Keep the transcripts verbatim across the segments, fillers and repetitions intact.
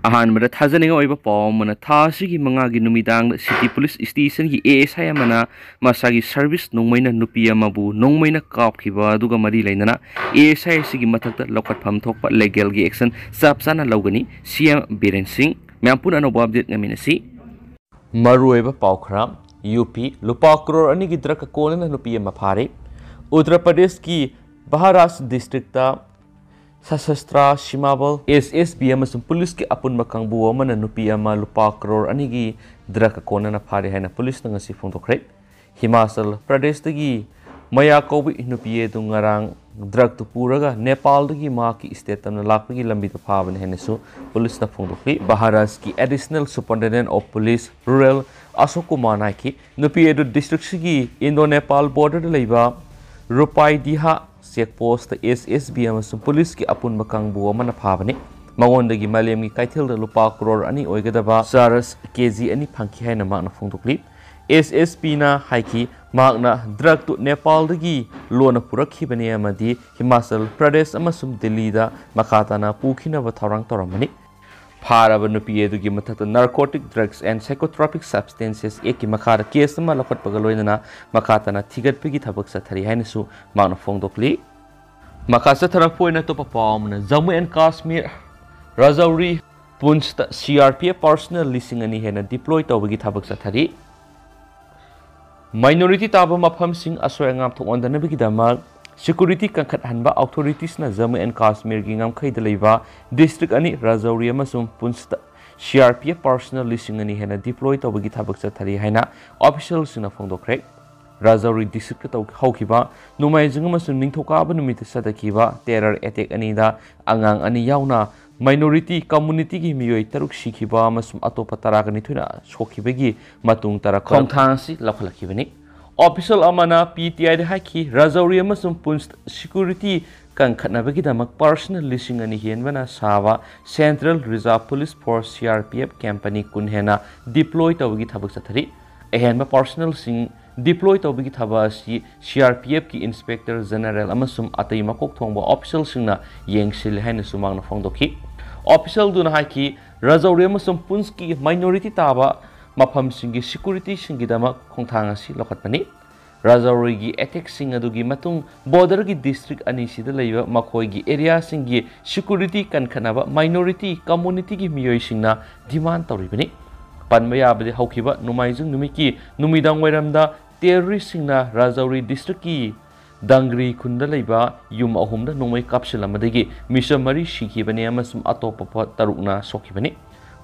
ꯑꯍꯥꯟꯕꯗ ꯊꯥꯖꯅꯤꯡꯉꯥꯏ ꯑꯣꯏꯕ ꯄꯥꯎ ꯑꯃꯅ, ꯊꯥ ꯑꯁꯤꯒꯤ ꯃꯉꯥꯒꯤ ꯅꯨꯃꯤꯗꯥꯡꯗ ꯁꯤꯇꯤ ꯄꯨꯂꯤꯁ ꯁ꯭ꯇꯦꯁꯟꯒꯤ ꯑꯦ ꯑꯦꯁ ꯑꯥꯏ ꯑꯃꯅ ꯃꯁꯥꯒꯤ ꯁꯔꯚꯤꯁ ꯅꯣꯡꯃꯩꯅ ꯅꯨꯄꯤ ꯑꯃꯕꯨ ꯅꯣꯡꯃꯩꯅ ꯀꯥꯞꯈꯤꯕ ꯑꯗꯨꯒ ꯃꯔꯤ ꯂꯩꯅꯅ ꯑꯦ ꯑꯦꯁ ꯑꯥꯏ ꯑꯁꯤꯒꯤ ꯃꯊꯛꯇ ꯂꯧꯈꯠꯐꯝ ꯊꯣꯛꯄ ꯂꯤꯒꯦꯜꯒꯤ ꯑꯦꯛꯁꯟ ꯆꯞ ꯆꯥꯅ ꯂꯧꯒꯅꯤ꯫ ꯁꯤ ꯑꯦꯝ ꯕꯤꯔꯦꯟ ꯁꯤꯡ꯫ ꯃꯌꯥꯝ ꯄꯨꯟꯅ ꯑꯅꯧꯕ ꯑꯞꯗꯦꯠ ꯉꯥꯏꯃꯤꯟꯅꯁꯤ꯫ ꯃꯔꯨꯑꯣꯏꯕ ꯄꯥꯎ ꯈꯔ꯫ ꯌꯨ ꯄꯤ, ꯂꯨꯄꯥ ꯀ꯭ꯔꯣꯔ ꯑꯅꯤꯒꯤ ꯗ꯭ꯔꯒ ꯀꯣꯟꯅꯅ ꯅꯨꯄꯤ ꯑꯃ ꯐꯥꯔꯦ꯫ ꯎꯠꯇꯔ ꯄ꯭ꯔꯗꯦꯁꯀꯤ ꯕꯍꯥꯔꯥꯖ ꯗꯤꯁꯇ꯭ꯔꯤꯛꯇ ꯁꯁꯁꯇ꯭ꯔ ꯁꯤꯃꯥꯕꯜ, ꯑꯦꯁ ꯑꯦꯁ ꯕꯤ ꯑꯃꯁꯨꯡ ꯄꯨꯂꯤꯁꯀꯤ ꯑꯄꯨꯟꯕ ꯀꯥꯡꯕꯨ ꯑꯃꯅ ꯅꯨꯄꯤ ꯑꯃ ꯂꯨꯄꯥ ꯀ꯭ꯔꯣꯔ ꯑꯅꯤꯒꯤ ꯗ꯭ꯔꯒ ꯀꯣꯟꯅꯅ ꯐꯥꯔꯦ ꯍꯥꯏꯅ ꯄꯨꯂꯤꯁꯅ ꯉꯁꯤ ꯐꯣꯡꯗꯣꯛꯈ꯭ꯔꯦ꯫ ꯍꯤꯃꯥꯆꯜ ꯄ꯭ꯔꯗꯦꯁꯇꯒꯤ ꯃꯌꯥ ꯀꯧꯕ ꯅꯨꯄꯤ ꯑꯗꯨ ꯉꯔꯥꯡ ꯗ꯭ꯔꯒꯇꯨ ꯄꯨꯔꯒ ꯅꯦꯄꯥꯜꯗꯒꯤ ꯃꯍꯥꯛꯀꯤ ꯁ꯭ꯇꯦꯠ ꯇꯝꯅ ꯂꯥꯛꯄꯒꯤ ꯂꯝꯕꯤꯗ ꯐꯥꯕꯅꯤ ꯍꯥꯏꯅꯁꯨ ꯄꯨꯂꯤꯁꯅ ꯐꯣꯡꯗꯣꯛꯂꯤ꯫ ꯕꯍꯥꯔꯥꯖꯀꯤ additional superintendent of police rural Ashok ꯀꯨꯃꯥꯔꯅ ꯍꯥꯏꯈꯤ, ꯅꯨꯄꯤ ꯑꯗꯨ ꯗꯤꯁꯇ꯭ꯔꯤꯛꯁꯤꯒꯤ ꯏꯟꯗꯣ ꯅꯦꯄꯥꯜ ꯕꯣꯔꯗꯔꯗ ꯂꯩꯕ ꯔꯨꯄꯥꯏꯗꯤꯍꯥ check post S S B ꯑꯃꯁꯨꯡ ꯄꯨꯂꯤꯁꯀꯤ ꯑꯄꯨꯟꯕ ꯀꯥꯡꯕꯨ ꯑꯃꯅ ꯐꯥꯕꯅꯤ꯫ ꯃꯉꯣꯟꯗꯒꯤ ꯃꯥꯂꯦꯝꯒꯤ ꯀꯩꯊꯦꯜꯗ ꯂꯨꯄꯥ ꯀ꯭ꯔꯣꯔ ꯑꯅꯤ ꯑꯣꯏꯒꯗꯕ ꯆꯔꯁ ꯀꯦ ꯖꯤ ꯑꯅꯤ ꯐꯪꯈꯤ ꯍꯥꯏꯅ ꯃꯍꯥꯛꯅ ꯐꯣꯡꯗꯣꯛꯂꯤ꯫ ꯑꯦꯁ ꯑꯦꯁ ꯄꯤꯅ ꯍꯥꯏꯈꯤ, ꯃꯍꯥꯛꯅ ꯗ꯭ꯔꯒꯇꯨ ꯅꯦꯄꯥꯜꯗꯒꯤ ꯂꯣꯟꯅ ꯄꯨꯔꯛꯈꯤꯕꯅꯤ ꯑꯃꯗꯤ ꯍꯤꯃꯥꯆꯜ ꯄ꯭ꯔꯗꯦꯁ ꯑꯃꯁꯨꯡ ꯗꯤꯜꯂꯤꯗ ꯃꯈꯥ ꯇꯥꯅ ꯄꯨꯈꯤꯅꯕ ꯊꯧꯔꯥꯡ ꯇꯧꯔꯝꯕꯅꯤ꯫ ꯐꯥꯔꯕ ꯅꯨꯄꯤ ꯑꯗꯨꯒꯤ ꯃꯊꯛꯇ Narcotic Drugs and Psychotropic Substances Actꯀꯤ ꯃꯈꯥꯗ ꯀꯦꯁ ꯑꯃ ꯂꯧꯈꯠꯄꯒ ꯂꯣꯏꯅꯅ ꯃꯈꯥ ꯇꯥꯅ ꯊꯤꯒꯠꯄꯒꯤ ꯊꯕꯛ ꯆꯠꯊꯔꯤ ꯍꯥꯏꯅꯁꯨ ꯃꯍꯥꯛꯅ ꯐꯣꯡꯗꯣꯛꯂꯤ꯫ ꯃꯈꯥ ꯆꯠꯊꯔꯛꯄ ꯑꯣꯏꯅ ꯑꯇꯣꯞꯄ ꯄꯥꯎ ꯑꯃꯅ, ꯖꯝꯃꯨ ꯑꯦꯟ ꯀꯥꯁꯃꯤꯔ, ꯔꯥꯖꯧꯔꯤ, ꯄꯨꯟꯁꯇ C R P F personal ꯂꯤꯁꯤꯡ ꯑꯅꯤ ꯍꯦꯟꯅ ꯗꯤꯄ꯭ꯂꯣꯏ ꯇꯧꯕꯒꯤ ꯊꯕꯛ ꯆꯠꯊꯔꯤ꯫ ꯃꯥꯏꯅꯣꯔꯤꯇꯤ ꯇꯥꯕ ꯃꯐꯝꯁꯤꯡ ꯑꯁꯣꯏ ꯑꯉꯥꯝ ꯊꯣꯛꯍꯟꯗꯅꯕꯒꯤꯗꯃꯛ ꯁꯦꯀ꯭ꯌꯨꯔꯤꯇꯤ ꯀꯟꯈꯠꯍꯟꯕ ꯑꯣꯊꯣꯔꯤꯇꯤꯁꯅ ꯖꯝꯃꯨ ꯑꯦꯟ ꯀꯥꯁꯃꯤꯔꯒꯤ ꯉꯝꯈꯩꯗ ꯂꯩꯕ ꯗꯤꯁꯇ꯭ꯔꯤꯛ ꯑꯅꯤ, ꯔꯥꯖꯧꯔꯤ ꯑꯃꯁꯨꯡ ꯄꯨꯟꯁꯇ C R P F personal ꯂꯤꯁꯤꯡ ꯑꯅꯤ ꯍꯦꯟꯅ ꯗꯤꯄ꯭ꯂꯣꯏ ꯇꯧꯕꯒꯤ ꯊꯕꯛ ꯆꯠꯊꯔꯤ ꯍꯥꯏꯅ ꯑꯣꯐꯤꯁꯤꯌꯦꯜꯁꯤꯡꯅ ꯐꯣꯡꯗꯣꯛꯈ꯭ꯔꯦ꯫ ꯔꯥꯖꯧꯔꯤ ꯗꯤꯁꯇ꯭ꯔꯤꯛꯇ ꯇꯧ-, ꯍꯧꯈꯤꯕ ꯅꯣꯡꯃꯥꯏꯖꯤꯡ ꯑꯃꯁꯨꯡ ꯅꯤꯡꯊꯧꯀꯥꯕ ꯅꯨꯃꯤꯠꯇ ꯆꯠꯊꯈꯤꯕ ꯇꯦꯔꯔ ꯑꯦꯇꯦꯛ ꯑꯅꯤꯗ ꯑꯉꯥꯡ ꯑꯅꯤ ꯌꯥꯎꯅ ꯃꯥꯏꯅꯣꯔꯤꯇꯤ ꯀꯝꯃꯨꯅꯤꯇꯤꯒꯤ ꯃꯤꯑꯣꯏ ꯇꯔꯨꯛ ꯁꯤꯈꯤꯕ ꯑꯃꯁꯨꯡ ꯑꯇꯣꯞꯄ ꯇꯔꯥꯒ ꯅꯤꯊꯣꯏꯅ ꯁꯣꯛꯈꯤꯕꯒꯤ ꯃꯇꯨꯡ ꯇꯥꯔꯛꯄ ꯈꯣꯡꯊꯥꯡ ꯑꯁꯤ ꯂꯧꯈꯠꯂꯛꯈꯤꯕꯅꯤ꯫ ꯑꯣꯐꯤꯁꯤꯌꯦꯜ ꯑꯃꯅ ꯄꯤ ꯇꯤ ꯑꯥꯏꯗ ꯍꯥꯏꯈꯤ, ꯔꯥꯖꯧꯔꯤ ꯑꯃꯁꯨꯡ ꯄꯨꯟꯁ ꯁꯦꯀ꯭ꯌꯨꯔꯤꯇꯤ ꯀꯟꯈꯠꯅꯕꯒꯤꯗꯃꯛ ꯄꯥꯔꯁꯅꯦꯜ ꯂꯤꯁꯤꯡ ꯑꯅꯤ ꯍꯦꯟꯕꯅ ꯁꯥꯕ ꯁꯦꯟꯇ꯭ꯔꯦꯜ ꯔꯤꯖꯥꯔꯚ ꯄꯨꯂꯤꯁ ꯐꯣꯔꯁ, ꯁꯤ ꯑꯥꯔ ꯄꯤ ꯑꯦꯐ, ꯀꯦꯝꯞ ꯑꯅꯤ ꯀꯨꯟ ꯍꯦꯟꯅ ꯗꯤꯄ꯭ꯂꯣꯏ ꯇꯧꯕꯒꯤ ꯊꯕꯛ ꯆꯠꯊꯔꯤ꯫ ꯑꯍꯦꯟꯕ ꯄꯥꯔꯁꯅꯦꯜꯁꯤꯡ ꯗꯤꯄ꯭ꯂꯣꯏ ꯇꯧꯕꯒꯤ ꯊꯕꯛ ꯑꯁꯤ ꯁꯤ ꯑꯥꯔ ꯄꯤ ꯑꯦꯐꯀꯤ ꯏꯟꯁꯄꯦꯛꯇꯔ ꯖꯦꯅꯔꯦꯜ ꯑꯃꯁꯨꯡ ꯑꯇꯩ ꯃꯀꯣꯛ ꯊꯣꯡꯕ ꯑꯣꯐꯤꯁꯤꯌꯦꯜꯁꯤꯡꯅ ꯌꯦꯡꯁꯤꯜꯂꯤ ꯍꯥꯏꯅꯁꯨ ꯃꯍꯥꯛꯅ ꯐꯣꯡꯗꯣꯛꯈꯤ꯫ ꯑꯣꯐꯤꯁꯤꯌꯦꯜꯗꯨꯅ ꯍꯥꯏꯈꯤ, ꯔꯥꯖꯧꯔꯤ ꯑꯃꯁꯨꯡ ꯄꯨꯟꯁꯀꯤ minority ꯇꯥꯕ ꯃꯐꯝꯁꯤꯡꯒꯤ securityꯁꯤꯡꯒꯤꯗꯃꯛ ꯈꯣꯡꯊꯥꯡ ꯑꯁꯤ ꯂꯧꯈꯠꯄꯅꯤ꯫ ꯔꯥꯖꯧꯔꯤꯒꯤ attackꯁꯤꯡ ꯑꯗꯨꯒꯤ ꯃꯇꯨꯡ borderꯒꯤ district ꯑꯅꯤꯁꯤꯗ ꯂꯩꯕ ꯃꯈꯣꯏꯒꯤ areaꯁꯤꯡꯒꯤ security ꯀꯟꯈꯠꯅꯕ minority communityꯒꯤ ꯃꯤꯑꯣꯏꯁꯤꯡꯅ demand ꯇꯧꯔꯤꯕꯅꯤ꯫ ꯄꯟꯕ ꯌꯥꯕꯗꯤ, ꯍꯧꯈꯤꯕ ꯅꯣꯡꯃꯥꯏꯖꯤꯡ ꯅꯨꯃꯤꯠꯀꯤ ꯅꯨꯃꯤꯗꯥꯡ ꯋꯥꯏꯔꯝꯗ terroristꯁꯤꯡꯅ ꯔꯥꯖꯧꯔꯤ districtꯀꯤ ꯗꯪꯒ꯭ꯔꯤ ꯈꯨꯟꯗ ꯂꯩꯕ ꯌꯨꯝ ꯑꯍꯨꯝꯗ ꯅꯣꯡꯃꯩ ꯀꯥꯞꯁꯤꯜꯂꯝꯕꯗꯒꯤ ꯃꯤꯑꯣꯏ ꯃꯔꯤ ꯁꯤꯈꯤꯕꯅꯤ ꯑꯃꯁꯨꯡ ꯑꯇꯣꯞꯄ ꯇꯔꯨꯛꯅ ꯁꯣꯛꯈꯤꯕꯅꯤ꯫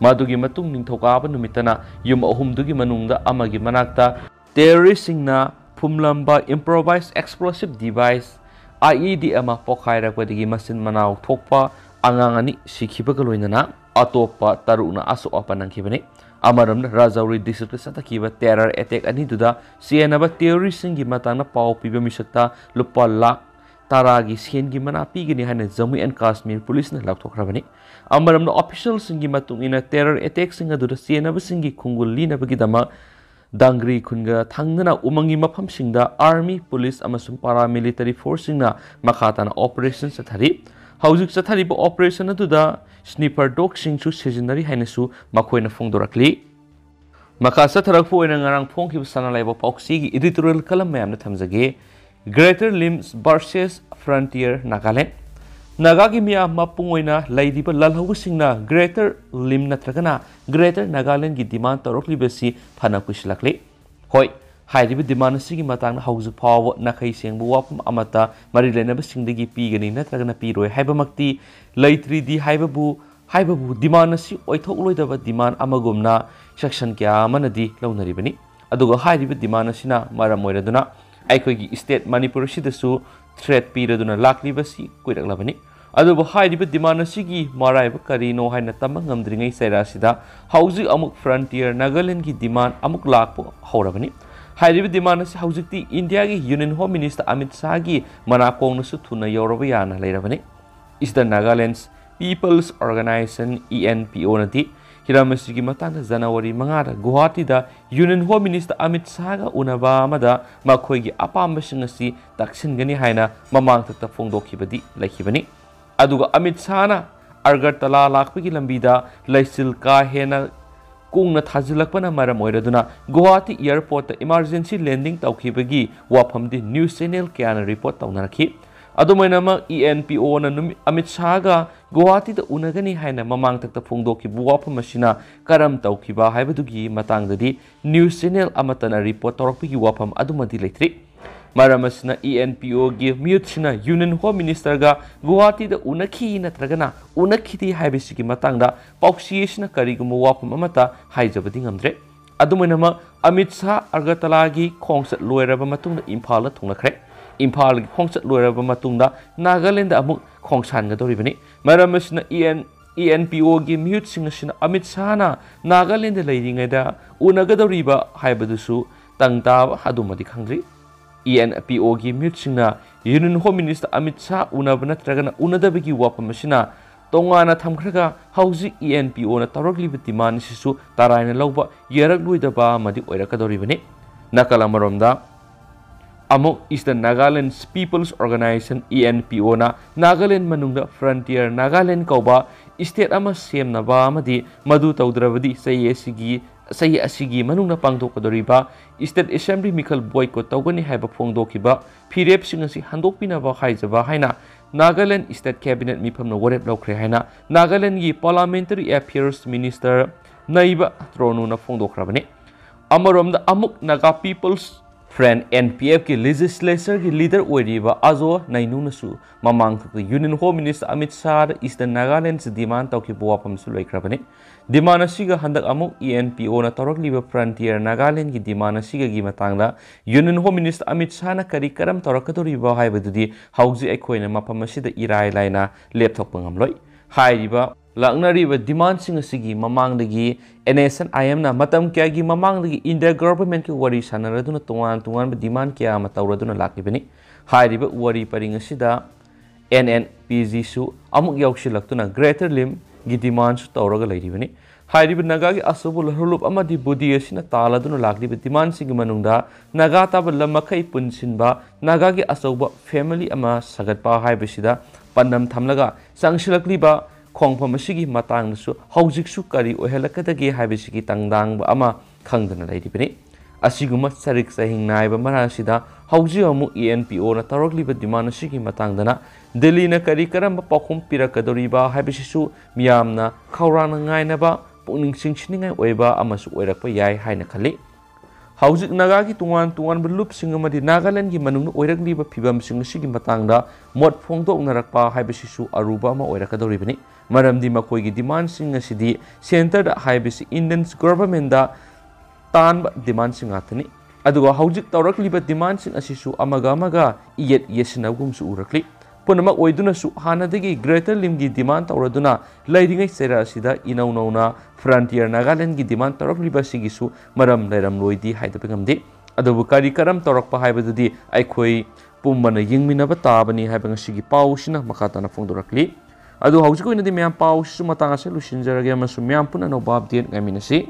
ꯃꯗꯨꯒꯤ ꯃꯇꯨꯡ ꯅꯤꯡꯊꯧꯀꯥꯕ ꯅꯨꯃꯤꯠꯇꯅ ꯌꯨꯝ ꯑꯍꯨꯝꯗꯨꯒꯤ ꯃꯅꯨꯡꯗ ꯑꯃꯒꯤ ꯃꯅꯥꯛꯇ terroristꯁꯤꯡꯅ ꯐꯨꯝꯂꯝꯕ improvised explosive device, IED, ꯑꯃ ꯄꯣꯈꯥꯏꯔꯛꯄꯗꯒꯤ ꯃꯆꯤꯟ ꯃꯅꯥꯎ ꯊꯣꯛꯄ ꯑꯉꯥꯡ ꯑꯅꯤ ꯁꯤꯈꯤꯕꯒ ꯂꯣꯏꯅꯅ ꯑꯇꯣꯞꯄ ꯇꯔꯨꯛꯅ ꯑꯁꯣꯛ ꯑꯄꯟ ꯅꯪꯈꯤꯕꯅꯤ꯫ ꯑꯃꯔꯣꯝꯗ, ꯔꯥꯖꯧꯔꯤ districtꯇ ꯆꯠꯊꯈꯤꯕ terror attack ꯑꯅꯤꯗꯨꯗ ꯆꯦꯟꯅꯕ terroristꯁꯤꯡꯒꯤ ꯃꯇꯥꯡꯗ ꯄꯥꯎ ꯄꯤꯕ ꯃꯤꯁꯛꯇ ꯂꯨꯄꯥ ꯂꯥꯈ ꯇꯔꯥꯒꯤ ꯁꯦꯟꯒꯤ ꯃꯅꯥ ꯄꯤꯒꯅꯤ ꯍꯥꯏꯅ Jammu and Kashmir policeꯅ ꯂꯥꯎꯊꯣꯛꯈ꯭ꯔꯕꯅꯤ꯫ ꯑꯃꯔꯣꯝꯗ, officialꯁꯤꯡꯒꯤ ꯃꯇꯨꯡ ꯏꯟꯅ, terror attackꯁꯤꯡ ꯑꯗꯨꯗ ꯆꯦꯟꯅꯕꯁꯤꯡꯒꯤ ꯈꯣꯡꯒꯨꯜ ꯂꯤꯅꯕꯒꯤꯗꯃꯛ ꯗꯪꯒ꯭ꯔꯤ ꯈꯨꯟꯒ ꯊꯪꯅꯅ ꯎꯃꯪꯒꯤ ꯃꯐꯝꯁꯤꯡꯗ army, police ꯑꯃꯁꯨꯡ paramilitary forceꯁꯤꯡꯅ ꯃꯈꯥ ꯇꯥꯅ operation ꯆꯠꯊꯔꯤ꯫ ꯍꯧꯖꯤꯛ ꯆꯠꯊꯔꯤꯕ operation ꯑꯗꯨꯗ sniper dogꯁꯤꯡꯁꯨ ꯁꯤꯖꯤꯟꯅꯔꯤ ꯍꯥꯏꯅꯁꯨ ꯃꯈꯣꯏꯅ ꯐꯣꯡꯗꯣꯔꯛꯂꯤ꯫ ꯃꯈꯥ ꯆꯠꯊꯔꯛꯄ ꯑꯣꯏꯅ, ꯉꯔꯥꯡ ꯐꯣꯡꯈꯤꯕ ꯁꯅꯥ ꯂꯩꯕꯥꯛ ꯄꯥꯎꯆꯦꯒꯤ editorial column ꯃꯌꯥꯝꯗ ꯊꯝꯖꯒꯦ꯫ Greater Limb versus Frontier Nagaland꯫ ꯅꯥꯒꯥꯒꯤ ꯃꯤꯌꯥꯝ ꯃꯄꯨꯡ ꯑꯣꯏꯅ ꯂꯩꯔꯤꯕ ꯂꯥꯜꯍꯧꯕꯁꯤꯡꯅ Greater Limb ꯅꯠꯇ꯭ꯔꯒꯅ Greater Nagalandꯒꯤ demand ꯇꯧꯔꯛꯂꯤꯕꯁꯤ ꯐꯅ ꯀꯨꯏꯁꯤꯜꯂꯛꯂꯤ꯫ ꯍꯣꯏ, ꯍꯥꯏꯔꯤꯕ demand ꯑꯁꯤꯒꯤ ꯃꯇꯥꯡꯗ ꯍꯧꯖꯤꯛ ꯐꯥꯎꯕ ꯅꯥꯈꯩ ꯁꯦꯡꯕ ꯋꯥꯐꯝ ꯑꯃꯠꯇ ꯃꯔꯤ ꯂꯩꯅꯕꯁꯤꯡꯗꯒꯤ ꯄꯤꯒꯅꯤ ꯅꯠꯇ꯭ꯔꯒꯅ ꯄꯤꯔꯣꯏ ꯍꯥꯏꯕꯃꯛꯇꯤ ꯂꯩꯇ꯭ꯔꯤꯗꯤ ꯍꯥꯏꯕꯕꯨ, ꯍꯥꯏꯕꯕꯨ demand ꯑꯁꯤ ꯑꯣꯏꯊꯣꯛꯂꯣꯏꯗꯕ demand ꯑꯃꯒꯨꯝꯅ section ꯀꯌꯥ ꯑꯃꯅꯗꯤ ꯂꯧꯅꯔꯤꯕꯅꯤ꯫ ꯑꯗꯨꯒ ꯍꯥꯏꯔꯤꯕ demand ꯑꯁꯤꯅ ꯃꯔꯝ ꯑꯣꯏꯔꯗꯨꯅ ꯑꯩꯈꯣꯏꯒꯤ state ꯃꯅꯤꯄꯨꯔ ꯑꯁꯤꯗꯁꯨ threat ꯄꯤꯔꯗꯨꯅ ꯂꯥꯛꯂꯤꯕꯁꯤ ꯀꯨꯏꯔꯛꯂꯕꯅꯤ꯫ ꯑꯗꯨꯕꯨ ꯍꯥꯏꯔꯤꯕ demand ꯑꯁꯤꯒꯤ ꯃꯔꯥꯏꯕꯛ ꯀꯔꯤꯅꯣ ꯍꯥꯏꯅ ꯇꯝꯕ ꯉꯝꯗ꯭ꯔꯤꯉꯩ ꯆꯩꯔꯥꯁꯤꯗ ꯍꯧꯖꯤꯛ ꯑꯃꯨꯛ Frontier Nagalandꯒꯤ demand ꯑꯃꯨꯛ ꯂꯥꯛꯄ ꯍꯧꯔꯕꯅꯤ꯫ ꯍꯥꯏꯔꯤꯕ demand ꯑꯁꯤ ꯍꯧꯖꯤꯛꯇꯤ ꯏꯟꯗꯤꯌꯥꯒꯤ Union Home Minister ꯑꯃꯤꯠ ꯁꯥꯍꯒꯤ ꯃꯅꯥꯀꯣꯡꯅꯁꯨ ꯊꯨꯅ ꯌꯧꯔꯕ ꯌꯥꯅ ꯂꯩꯔꯕꯅꯤ꯫ Eastern Nagaland People's Organisation, ENPOꯅꯗꯤ ꯍꯤꯔꯝ ꯑꯁꯤꯒꯤ ꯃꯇꯥꯡꯗ ꯖꯅꯋꯥꯔꯤ ꯃꯉꯥꯗ ꯒꯨꯋꯥꯍꯥꯇꯤꯗ Union Home Minister ꯑꯃꯤꯠ ꯁꯥꯍꯒ ꯎꯅꯕ ꯑꯃꯗ ꯃꯈꯣꯏꯒꯤ ꯑꯄꯥꯝꯕꯁꯤꯡ ꯑꯁꯤ ꯇꯛꯁꯤꯟꯒꯅꯤ ꯍꯥꯏꯅ ꯃꯃꯥꯡꯊꯛꯇ ꯐꯣꯡꯗꯣꯛꯈꯤꯕꯗꯤ ꯂꯩꯈꯤꯕꯅꯤ꯫ ꯑꯗꯨꯒ ꯑꯃꯤꯠ ꯁꯥꯍꯅ ꯑꯒꯔꯇꯂꯥ ꯂꯥꯛꯄꯒꯤ ꯂꯝꯕꯤꯗ ꯂꯩꯆꯤꯜ ꯀꯥ ꯍꯦꯟꯅ ꯀꯨꯡꯅ ꯊꯥꯖꯤꯜꯂꯛꯄꯅ ꯃꯔꯝ ꯑꯣꯏꯔꯗꯨꯅ ꯒꯨꯋꯥꯍꯥꯇꯤ ꯑꯦꯌꯔꯄꯣꯔꯠꯇ ꯏꯃꯥꯔꯖꯦꯟꯁꯤ ꯂꯦꯟꯗꯤꯡ ꯇꯧꯈꯤꯕꯒꯤ ꯋꯥꯐꯝꯗꯤ ꯅ꯭ꯌꯨꯁ ꯆꯦꯅꯦꯜ ꯀꯌꯥꯅ ꯔꯤꯄꯣꯔꯠ ꯇꯧꯅꯔꯛꯈꯤ꯫ ꯑꯗꯨꯃꯥꯏꯅꯃꯛ ꯏ ꯑꯦꯟ ꯄꯤ ꯑꯣꯅ ꯅꯨꯃꯤꯠ ꯑꯃꯤꯠ ꯁꯥꯍꯒ ꯒꯨꯋꯥꯍꯥꯇꯤꯗ ꯎꯅꯒꯅꯤ ꯍꯥꯏꯅ ꯃꯃꯥꯡꯊꯛꯇ ꯐꯣꯡꯗꯣꯛꯈꯤꯕ ꯋꯥꯐꯝ ꯑꯁꯤꯅ ꯀꯔꯝ ꯇꯧꯈꯤꯕ ꯍꯥꯏꯕꯗꯨꯒꯤ ꯃꯇꯥꯡꯗꯗꯤ ꯅ꯭ꯌꯨꯁ ꯆꯦꯅꯦꯜ ꯑꯃꯠꯇꯅ ꯔꯤꯄꯣꯔꯠ ꯇꯧꯔꯛꯄꯒꯤ ꯋꯥꯐꯝ ꯑꯗꯨꯃꯗꯤ ꯂꯩꯇ꯭ꯔꯤ꯫ ꯃꯔꯝ ꯑꯁꯤꯅ ꯏ ꯑꯦꯟ ꯄꯤ ꯑꯣꯒꯤ ꯃꯤꯍꯨꯠꯁꯤꯡꯅ ꯌꯨꯅꯤꯌꯟ ꯍꯣꯝ ꯃꯤꯅꯤꯁꯇꯔꯒ ꯒꯨꯋꯥꯍꯥꯇꯤꯗ ꯎꯅꯈꯤ ꯅꯠꯇ꯭ꯔꯒꯅ ꯎꯅꯈꯤꯗꯦ ꯍꯥꯏꯕꯁꯤꯒꯤ ꯃꯇꯥꯡꯗ ꯄꯥꯎꯆꯦ ꯑꯁꯤꯅ ꯀꯔꯤꯒꯨꯝꯕ ꯋꯥꯐꯝ ꯑꯃꯠꯇ ꯍꯥꯏꯖꯕꯗꯤ ꯉꯝꯗ꯭ꯔꯦ꯫ ꯑꯗꯨꯝ ꯑꯣꯏꯅꯃꯛ, ꯑꯃꯤꯠ ꯁꯥꯍ ꯑꯒꯔꯇꯂꯥꯒꯤ ꯈꯣꯡꯆꯠ ꯂꯣꯏꯔꯕ ꯃꯇꯨꯡꯗ ꯏꯝꯐꯥꯜꯗ ꯊꯨꯡꯂꯈ꯭ꯔꯦ꯫ ꯏꯝꯐꯥꯜꯒꯤ ꯈꯣꯡꯆꯠ ꯂꯣꯏꯔꯕ ꯃꯇꯨꯡꯗ ꯅꯥꯒꯥꯂꯦꯟꯗ ꯑꯃꯨꯛ ꯈꯣꯡꯁꯥꯟꯒꯗꯧꯔꯤꯕꯅꯤ꯫ ꯃꯔꯝ ꯑꯁꯤꯅ E N, E N P ꯑꯣꯒꯤ ꯃꯤꯍꯨꯠꯁꯤꯡ ꯑꯁꯤꯅ ꯑꯃꯤꯠ ꯁꯥꯍꯅ ꯅꯥꯒꯥꯂꯦꯟꯗ ꯂꯩꯔꯤꯉꯩꯗ ꯎꯅꯒꯗꯧꯔꯤꯕ ꯍꯥꯏꯕꯗꯨꯁꯨ ꯇꯪ ꯇꯥꯕ ꯑꯗꯨꯃꯗꯤ ꯈꯪꯗ꯭ꯔꯤ꯫ ꯏ ꯑꯦꯟ ꯄꯤ ꯑꯣꯒꯤ ꯃꯤꯍꯨꯠꯁꯤꯡꯅ union home minister Amit Shah ꯎꯅꯕ ꯅꯠꯇ꯭ꯔꯒꯅ ꯎꯅꯗꯕꯒꯤ ꯋꯥꯐꯝ ꯑꯁꯤꯅ ꯇꯣꯉꯥꯟꯅ ꯊꯝꯈ꯭ꯔꯒ, ꯍꯧꯖꯤꯛ ꯏ ꯑꯦꯟ ꯄꯤ ꯑꯣꯅ ꯇꯧꯔꯛꯂꯤꯕ ꯗꯤꯃꯥꯟ ꯑꯁꯤꯁꯨ ꯇꯔꯥꯏꯅ ꯂꯧꯕ ꯌꯥꯔꯛꯂꯣꯏꯗꯕ ꯑꯃꯗꯤ ꯑꯣꯏꯔꯛꯀꯗꯧꯔꯤꯕꯅꯤ꯫ ꯅꯥꯀꯜ ꯑꯃꯔꯣꯝꯗ, ꯑꯃꯨꯛ Eastern Nagaland People's Organization, E N P ꯑꯣꯅ ꯅꯥꯒꯥꯂꯦꯟ ꯃꯅꯨꯡꯗ Frontier Nagaland ꯀꯧꯕ state ꯑꯃ ꯁꯦꯝꯅꯕ ꯑꯃꯗꯤ ꯃꯗꯨ ꯇꯧꯗ꯭ꯔꯕꯗꯤ ꯆꯍꯤ ꯑꯁꯤꯒꯤ, ꯆꯍꯤ ꯑꯁꯤꯒꯤ ꯃꯅꯨꯡꯗ ꯄꯥꯡꯊꯣꯛꯀꯗꯧꯔꯤꯕ State Assembly ꯃꯤꯈꯜ boycott ꯇꯧꯒꯅꯤ ꯍꯥꯏꯕ ꯐꯣꯡꯗꯣꯛꯈꯤꯕ ꯐꯤꯔꯦꯞꯁꯤꯡ ꯑꯁꯤ ꯍꯟꯗꯣꯛꯄꯤꯅꯕ ꯍꯥꯏꯖꯕ ꯍꯥꯏꯅ ꯅꯥꯒꯥꯂꯦꯟ state cabinet ꯃꯤꯐꯝꯅ ꯋꯥꯔꯦꯞ ꯂꯧꯈ꯭ꯔꯦ ꯍꯥꯏꯅ ꯅꯥꯒꯥꯂꯦꯟꯒꯤ Parliamentary Affairs Minister ꯅꯩꯕ ꯇ꯭ꯔꯣꯅꯨꯅ ꯐꯣꯡꯗꯣꯛꯈ꯭ꯔꯕꯅꯤ꯫ ꯑꯃꯔꯣꯝꯗ, ꯑꯃꯨꯛ Naga People's Front, N P F ꯀꯤ legislature ꯒꯤ leader ꯑꯣꯏꯔꯤꯕ ꯑꯖꯣ ꯅꯩꯅꯨꯅꯁꯨ ꯃꯃꯥꯡꯊꯛꯇ Union Home Minister Amit ꯁꯥꯍꯗ Eastern Nagaland ꯗꯤꯃꯥꯟ ꯇꯧꯈꯤꯕ ꯋꯥꯐꯝꯁꯨ ꯂꯩꯈ꯭ꯔꯕꯅꯤ꯫ ꯗꯤꯃꯥꯟ ꯑꯁꯤꯒ ꯍꯟꯗꯛ ꯑꯃꯨꯛ ꯏ ꯑꯦꯟ ꯄꯤ ꯑꯣꯅ ꯇꯧꯔꯛꯂꯤꯕ Frontier Nagaland ꯒꯤ ꯗꯤꯃꯥꯟ ꯑꯁꯤꯒꯒꯤ ꯃꯇꯥꯡꯗ Union Home Minister ꯑꯃꯤꯠ ꯁꯥꯍꯅ ꯀꯔꯤ ꯀꯔꯝ ꯇꯧꯔꯛꯀꯗꯧꯔꯤꯕ ꯍꯥꯏꯕꯗꯨꯗꯤ ꯍꯧꯖꯤꯛ ꯑꯩꯈꯣꯏꯅ ꯃꯐꯝ ꯑꯁꯤꯗ ꯏꯔꯥꯏ ꯂꯥꯏꯅ ꯂꯦꯞꯊꯣꯛꯄ ꯉꯝꯂꯣꯏ꯫ ꯍꯥꯏꯔꯤꯕ ꯂꯥꯛꯅꯔꯤꯕ demand ꯁꯤꯡ ꯑꯁꯤꯒꯤ ꯃꯃꯥꯡꯗꯒꯤ N S N I M ꯅ ꯃꯇꯝ ꯀꯌꯥꯒꯤ ꯃꯃꯥꯡꯗꯒꯤ India government ꯀ ꯋꯥꯔꯤ ꯁꯥꯟꯅꯔꯗꯨꯅ ꯇꯣꯉꯥꯟ ꯇꯣꯉꯥꯟꯕ demand ꯀꯌꯥ ꯑꯃ ꯇꯧꯔꯗꯨꯅ ꯂꯥꯛꯂꯤꯕꯅꯤ꯫ ꯍꯥꯏꯔꯤꯕ ꯋꯥꯔꯤ ꯄꯔꯤꯡ ꯑꯁꯤꯗ N N P G ꯁꯨ ꯑꯃꯨꯛ ꯌꯥꯎꯁꯤꯜꯂꯛꯇꯨꯅ Greater Limb ꯒꯤ demand ꯁꯨ ꯇꯧꯔꯒ ꯂꯩꯔꯤꯕꯅꯤ꯫ ꯍꯥꯏꯔꯤꯕ ꯅꯥꯒꯥꯒꯤ ꯑꯆꯧꯕ ꯂꯨꯞ ꯑꯃꯗꯤ ꯕꯨꯗꯤ ꯑꯁꯤꯅ ꯇꯥꯜꯂꯗꯨꯅ ꯂꯥꯛꯂꯤꯕ demand ꯁꯤꯡꯒꯤ ꯃꯅꯨꯡꯗ ꯅꯥꯒꯥ ꯇꯥꯕ ꯂꯝ ꯃꯈꯩ ꯄꯨꯟꯁꯤꯟꯕ, ꯅꯥꯒꯥꯒꯤ ꯑꯆꯧꯕ family ꯑꯃ ꯁꯥꯒꯠꯄ ꯍꯥꯏꯕꯁꯤꯗ ꯄꯥꯟꯗꯝ ꯊꯝꯂꯒ ꯆꯪꯁꯤꯜꯂꯛꯂꯤꯕ ꯈꯣꯡꯐꯝ ꯑꯁꯤꯒꯤ ꯃꯇꯥꯡꯗꯁꯨ ꯍꯧꯖꯤꯛꯁꯨ ꯀꯔꯤ ꯑꯣꯏꯍꯜꯂꯛꯀꯗꯒꯦ ꯍꯥꯏꯕꯁꯤꯒꯤ ꯇꯪꯗꯥꯡꯕ ꯑꯃ ꯈꯪꯗꯅ ꯂꯩꯔꯤꯕꯅꯤ꯫ ꯑꯁꯤꯒꯨꯝꯕ ꯆꯔꯤꯛ ꯆꯍꯤꯡ ꯅꯥꯏꯕ ꯃꯔꯛ ꯑꯁꯤꯗ ꯍꯧꯖꯤꯛ ꯑꯃꯨꯛ ENPOꯅ ꯇꯧꯔꯛꯂꯤꯕ demand ꯑꯁꯤꯒꯤ ꯃꯇꯥꯡꯗꯅ ꯗꯤꯜꯂꯤꯅ ꯀꯔꯤ ꯀꯔꯝꯕ ꯄꯥꯎꯈꯨꯝ ꯄꯤꯔꯛꯀꯗꯧꯔꯤꯕ ꯍꯥꯏꯕꯁꯤꯁꯨ ꯃꯤꯌꯥꯝꯅ ꯈꯧꯔꯥꯡꯅ ꯉꯥꯏꯅꯕ, ꯄꯨꯛꯅꯤꯡ ꯆꯤꯡꯁꯤꯟꯅꯤꯡꯉꯥꯏ ꯑꯣꯏꯕ ꯑꯃꯁꯨ ꯑꯣꯏꯔꯛꯄ ꯌꯥꯏ ꯍꯥꯏꯅ ꯈꯜꯂꯤ꯫ ꯍꯧꯖꯤꯛ ꯅꯥꯒꯥꯒꯤ ꯇꯣꯉꯥꯟ ꯇꯣꯉꯥꯟꯕ ꯂꯨꯞꯁꯤꯡ ꯑꯃꯗꯤ ꯅꯥꯒꯥꯂꯦꯟꯒꯤ ꯃꯅꯨꯡꯗ ꯑꯣꯏꯔꯛꯂꯤꯕ ꯐꯤꯕꯝꯁꯤꯡ ꯑꯁꯤꯒꯤ ꯃꯇꯥꯡꯗ ꯃꯣꯠ ꯐꯣꯡꯗꯣꯛꯅꯔꯛꯄ ꯍꯥꯏꯕꯁꯤꯁꯨ ꯑꯔꯨꯕ ꯑꯃ ꯑꯣꯏꯔꯛꯀꯗꯧꯔꯤꯕꯅꯤ꯫ ꯃꯔꯝꯗꯤ ꯃꯈꯣꯏꯒꯤ demandꯁꯤꯡ ꯑꯁꯤꯗꯤ centreꯗ ꯍꯥꯏꯕꯁꯤ Indian governmentꯗ ꯇꯥꯟꯕ demandꯁꯤꯡ ꯉꯥꯛꯇꯅꯤ꯫ ꯑꯗꯨꯒ ꯍꯧꯖꯤꯛ ꯇꯧꯔꯛꯂꯤꯕ demandꯁꯤꯡ ꯑꯁꯤꯁꯨ ꯑꯃꯒ ꯑꯃꯒ ꯏꯌꯦꯠ ꯌꯦꯠꯁꯤꯟꯅꯕꯒꯨꯝꯁꯨ ꯎꯔꯛꯂꯤ꯫ ꯄꯨꯝꯅꯃꯛ ꯑꯣꯏꯗꯨꯅꯁꯨ ꯍꯥꯟꯅꯗꯒꯤ Greater Limꯒꯤ demand ꯇꯧꯔꯗꯨꯅ ꯂꯩꯔꯤꯉꯩ ꯆꯩꯔꯥꯛ ꯑꯁꯤꯗ ꯏꯅꯧ ꯅꯧꯅ Frontier Nagalandꯒꯤ demand ꯇꯧꯔꯛꯂꯤꯕ ꯑꯁꯤꯒꯤꯁꯨ ꯃꯔꯝ ꯂꯩꯔꯝꯂꯣꯏꯗꯤ ꯍꯥꯏꯗꯕ ꯉꯝꯗꯦ꯫ ꯑꯗꯨꯕꯨ ꯀꯔꯤ ꯀꯔꯝ ꯇꯧꯔꯛꯄ ꯍꯥꯏꯕꯗꯨꯗꯤ ꯑꯩꯈꯣꯏ ꯄꯨꯝꯕꯅ ꯌꯦꯡꯃꯤꯟꯅꯕ ꯇꯥꯕꯅꯤ ꯍꯥꯏꯕ ꯉꯁꯤꯒꯤ ꯄꯥꯎꯁꯤꯅ ꯃꯈꯥ ꯇꯥꯅ ꯐꯣꯡꯗꯣꯔꯛꯂꯤ꯫ ꯑꯗꯨ ꯍꯧꯖꯤꯛ ꯑꯣꯏꯅꯗꯤ ꯃꯌꯥꯝ ꯄꯥꯎꯁꯤꯁꯨ ꯃꯇꯥꯡ ꯑꯁꯤꯗ ꯂꯣꯏꯁꯤꯟꯖꯔꯒꯦ ꯑꯃꯁꯨꯡ ꯃꯌꯥꯝ ꯄꯨꯟꯅ ꯑꯅꯧꯕ update ꯉꯥꯏꯃꯤꯟꯅꯁꯤ꯫